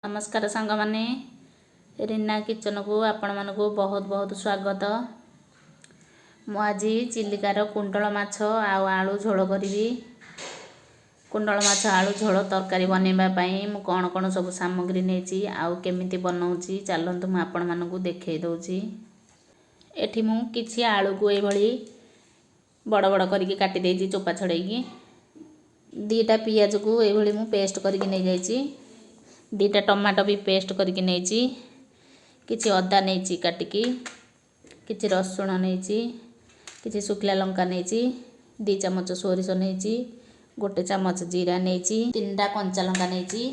ନମସ୍କାର ସାଙ୍ଗମାନେ, ରୀନା କିଚେନକୁ ଆପଣମାନଙ୍କୁ ବହୁତ ବହୁତ ସ୍ୱାଗତ। ମୁଁ ଆଜି ଚିଲିକାର କୁଣ୍ଡଳ ମାଛ ଆଉ ଆଳୁ ଝୋଳ କରିବି। କୁଣ୍ଡଳ ମାଛ ଆଳୁ ଝୋଳ ତରକାରୀ ବନେଇବା ପାଇଁ ମୁଁ କ'ଣ କ'ଣ ସବୁ ସାମଗ୍ରୀ ନେଇଛି ଆଉ କେମିତି ବନାଉଛି, ଚାଲନ୍ତୁ ମୁଁ ଆପଣମାନଙ୍କୁ ଦେଖାଇ ଦେଉଛି। ଏଠି ମୁଁ କିଛି ଆଳୁକୁ ଏଇଭଳି ବଡ଼ ବଡ଼ କରିକି କାଟି ଦେଇଛି ଚୋପା ଛଡ଼େଇକି। 2ଟା ପିଆଜକୁ ଏଇଭଳି ମୁଁ ପେଷ୍ଟ କରିକି ନେଇଯାଇଛି। 2ଟା ଟମାଟୋ ବି ପେଷ୍ଟ କରିକି ନେଇଛି। କିଛି ଅଦା ନେଇଛି କାଟିକି, କିଛି ରସୁଣ ନେଇଛି, କିଛି ଶୁଖିଲା ଲଙ୍କା ନେଇଛି, 2 ଚାମଚ ସୋରିଷ ନେଇଛି, 1 ଚାମଚ ଜିରା ନେଇଛି, 3ଟା କଞ୍ଚା ଲଙ୍କା ନେଇଛି,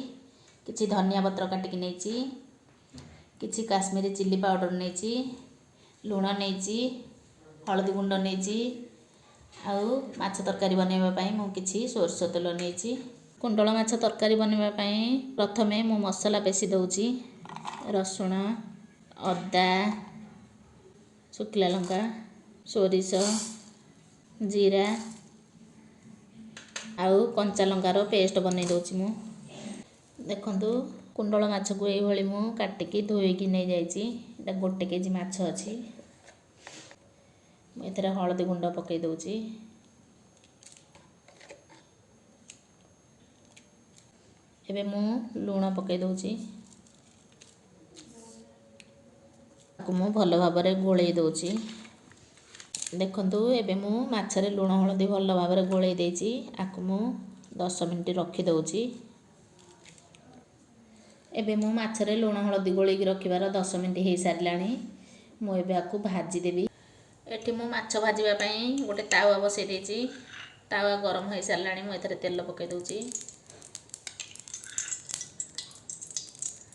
କିଛି ଧନିଆ ପତ୍ର କାଟିକି ନେଇଛି, କିଛି କାଶ୍ମୀରୀ ଚିଲି ପାଉଡ଼ର ନେଇଛି, ଲୁଣ ନେଇଛି, ହଳଦୀ ଗୁଣ୍ଡ ନେଇଛି, ଆଉ ମାଛ ତରକାରୀ ବନେଇବା ପାଇଁ ମୁଁ କିଛି ସୋରିଷ ତେଲ ନେଇଛି। କୁଣ୍ଡଳ ମାଛ ତରକାରୀ ବନେଇବା ପାଇଁ ପ୍ରଥମେ ମୁଁ ମସଲା ପେଶି ଦେଉଛି। ରସୁଣ, ଅଦା, ଶୁଖିଲା ଲଙ୍କା, ସୋରିଷ, ଜିରା ଆଉ କଞ୍ଚା ଲଙ୍କାର ପେଷ୍ଟ ବନେଇ ଦେଉଛି ମୁଁ। ଦେଖନ୍ତୁ, କୁଣ୍ଡଳ ମାଛକୁ ଏଇଭଳି ମୁଁ କାଟିକି ଧୋଇକି ନେଇଯାଇଛି। ଏଇଟା 1 କେଜି ମାଛ ଅଛି। ମୁଁ ଏଥିରେ ହଳଦୀ ଗୁଣ୍ଡ ପକାଇ ଦେଉଛି। ଏବେ ମୁଁ ଲୁଣ ପକାଇ ଦେଉଛି। ତାକୁ ମୁଁ ଭଲ ଭାବରେ ଗୋଳେଇ ଦେଉଛି। ଦେଖନ୍ତୁ, ଏବେ ମୁଁ ମାଛରେ ଲୁଣ ହଳଦୀ ଭଲ ଭାବରେ ଗୋଳେଇ ଦେଇଛି। ଆକୁ ମୁଁ 10 ମିନିଟ୍ ରଖିଦେଉଛି। ଏବେ ମୁଁ ମାଛରେ ଲୁଣ ହଳଦୀ ଗୋଳେଇକି ରଖିବାର 10 ମିନିଟ୍ ହେଇସାରିଲାଣି। ମୁଁ ଏବେ ଆକୁ ଭାଜିଦେବି। ଏଠି ମୁଁ ମାଛ ଭାଜିବା ପାଇଁ ଗୋଟେ ତାୱା ବସେଇ ଦେଇଛି। ତାୱା ଗରମ ହେଇସାରିଲାଣି। ମୁଁ ଏଥିରେ ତେଲ ପକାଇ ଦେଉଛି।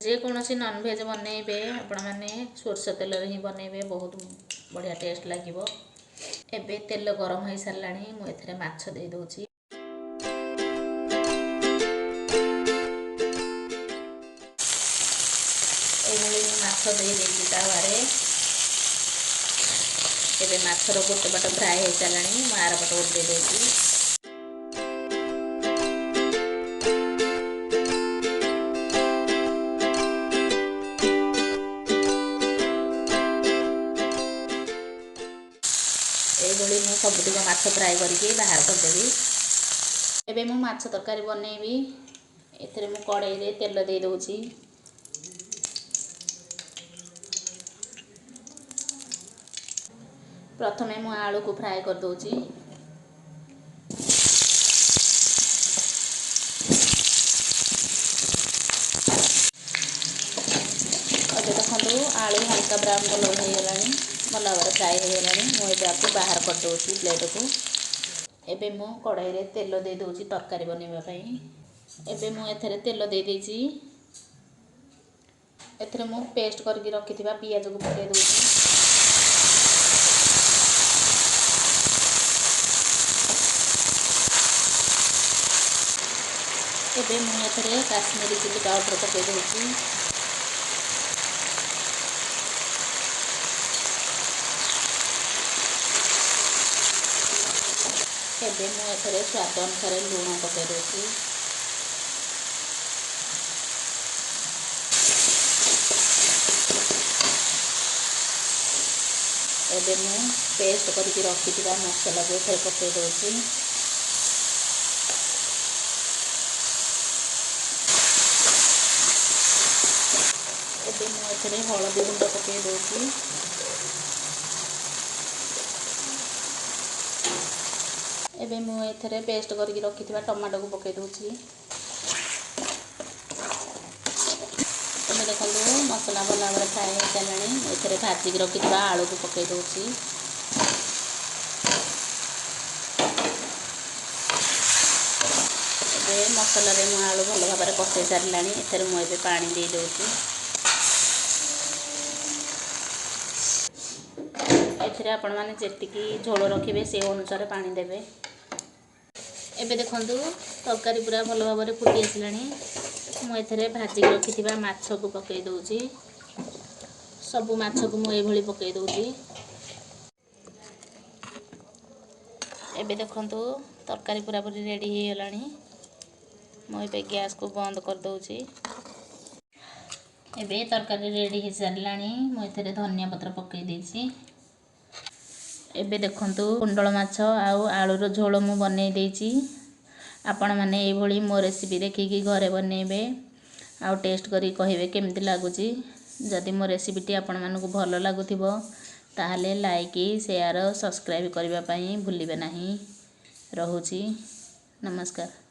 ଯେକୌଣସି ନନଭେଜ୍ ବନେଇବେ ଆପଣମାନେ ସୋରିଷ ତେଲରେ ହିଁ ବନେଇବେ, ବହୁତ ବଢ଼ିଆ ଟେଷ୍ଟ ଲାଗିବ। ଏବେ ତେଲ ଗରମ ହେଇସାରିଲାଣି। ମୁଁ ଏଥିରେ ମାଛ ଦେଇଦେଉଛି। ଏଇଭଳି ମୁଁ ମାଛ ଦେଇଦେଇଛି ତାୱାରେ। ଏବେ ମାଛର ଗୋଟେ ପଟ ଫ୍ରାଏ ହେଇସାରିଲାଣି। ମୁଁ ଆର ପଟ ଓଲଟେଇ ଦେଉଛି। ଏଇଭଳି ମୁଁ ସବୁତିକ ମାଛ ଫ୍ରାଏ କରିକି ବାହାର କରିଦେବି। ଏବେ ମୁଁ ମାଛ ତରକାରୀ ବନେଇବି। ଏଥିରେ ମୁଁ କଡ଼େଇରେ ତେଲ ଦେଇଦେଉଛି। ପ୍ରଥମେ ମୁଁ ଆଳୁକୁ ଫ୍ରାଏ କରିଦେଉଛି। ଏବେ ଦେଖନ୍ତୁ, ଆଳୁ ହାଲକା ବ୍ରାଉନ୍ କଲର୍ ହେଇଗଲାଣି, ଭଲ ଭାବରେ ଫ୍ରାଏ ହେଇଗଲାଣି। ମୁଁ ଏବେ ଆକୁ ବାହାର କରିଦେଉଛି ପ୍ଲେଟ୍କୁ। ଏବେ ମୁଁ କଡ଼େଇରେ ତେଲ ଦେଇଦେଉଛି ତରକାରୀ ବନେଇବା ପାଇଁ। ଏବେ ମୁଁ ଏଥିରେ ତେଲ ଦେଇଦେଇଛି। ଏଥିରେ ମୁଁ ପେଷ୍ଟ କରିକି ରଖିଥିବା ପିଆଜକୁ ପକାଇ ଦେଉଛି। ଏବେ ମୁଁ ଏଥିରେ କାଶ୍ମୀରୀ ଚିଲି ପାଉଡ଼ର ପକାଇ ଦେଉଛି। ଏବେ ମୁଁ ଏଥିରେ ସ୍ୱାଦ ଅନୁସାରେ ଲୁଣ ପକାଇ ଦେଉଛି। ଏବେ ମୁଁ ପେଷ୍ଟ କରିକି ରଖିଥିବା ମସଲାକୁ ଏଥିରେ ପକାଇ ଦେଉଛି। ଏବେ ମୁଁ ଏଥିରେ ହଳଦୀ ଗୁଣ୍ଡ ପକାଇ ଦେଉଛି। ଏବେ ମୁଁ ଏଥିରେ ପେଷ୍ଟ କରିକି ରଖିଥିବା ଟମାଟୋକୁ ପକାଇ ଦେଉଛି। ଏବେ ଦେଖନ୍ତୁ, ମସଲା ଭଲ ଭାବରେ ଫ୍ରାଏ ହେଇସାରିଲାଣି। ମୁଁ ଏଥିରେ ଭାଜିକି ରଖିଥିବା ଆଳୁକୁ ପକାଇ ଦେଉଛି। ଏବେ ମସଲାରେ ମୁଁ ଆଳୁ ଭଲ ଭାବରେ କଷେଇ ସାରିଲାଣି। ଏଥିରେ ମୁଁ ଏବେ ପାଣି ଦେଇଦେଉଛି। ଏଥିରେ ଆପଣମାନେ ଯେତିକି ଝୋଳ ରଖିବେ ସେ ଅନୁସାରେ ପାଣି ଦେବେ। ଏବେ ଦେଖନ୍ତୁ, ତରକାରୀ ପୁରା ଭଲ ଭାବରେ ଫୁଟି ଆସିଲାଣି। ମୁଁ ଏଥିରେ ଭାଜିକି ରଖିଥିବା ମାଛକୁ ପକାଇ ଦେଉଛି। ସବୁ ମାଛକୁ ମୁଁ ଏଇଭଳି ପକାଇ ଦେଉଛି। ଏବେ ଦେଖନ୍ତୁ, ତରକାରୀ ପୁରାପୁରି ରେଡ଼ି ହେଇଗଲାଣି। ମୁଁ ଏବେ ଗ୍ୟାସ୍କୁ ବନ୍ଦ କରିଦେଉଛି। ଏବେ ତରକାରୀ ରେଡ଼ି ହେଇସାରିଲାଣି। ମୁଁ ଏଥିରେ ଧନିଆ ପତ୍ର ପକାଇ ଦେଇଛି। ଏବେ ଦେଖନ୍ତୁ, କୁଣ୍ଡଳ ମାଛ ଆଉ ଆଳୁର ଝୋଳ ମୁଁ ବନେଇ ଦେଇଛି। ଆପଣମାନେ ଏଇଭଳି ମୋ ରେସିପି ଦେଖିକି ଘରେ ବନେଇବେ ଆଉ ଟେଷ୍ଟ କରିକି କହିବେ କେମିତି ଲାଗୁଛି। ଯଦି ମୋ ରେସିପିଟି ଆପଣମାନଙ୍କୁ ଭଲ ଲାଗୁଥିବ, ତାହେଲେ ଲାଇକ୍, ସେୟାର, ସବସ୍କ୍ରାଇବ୍ କରିବା ପାଇଁ ଭୁଲିବେ ନାହିଁ। ରହୁଛି, ନମସ୍କାର।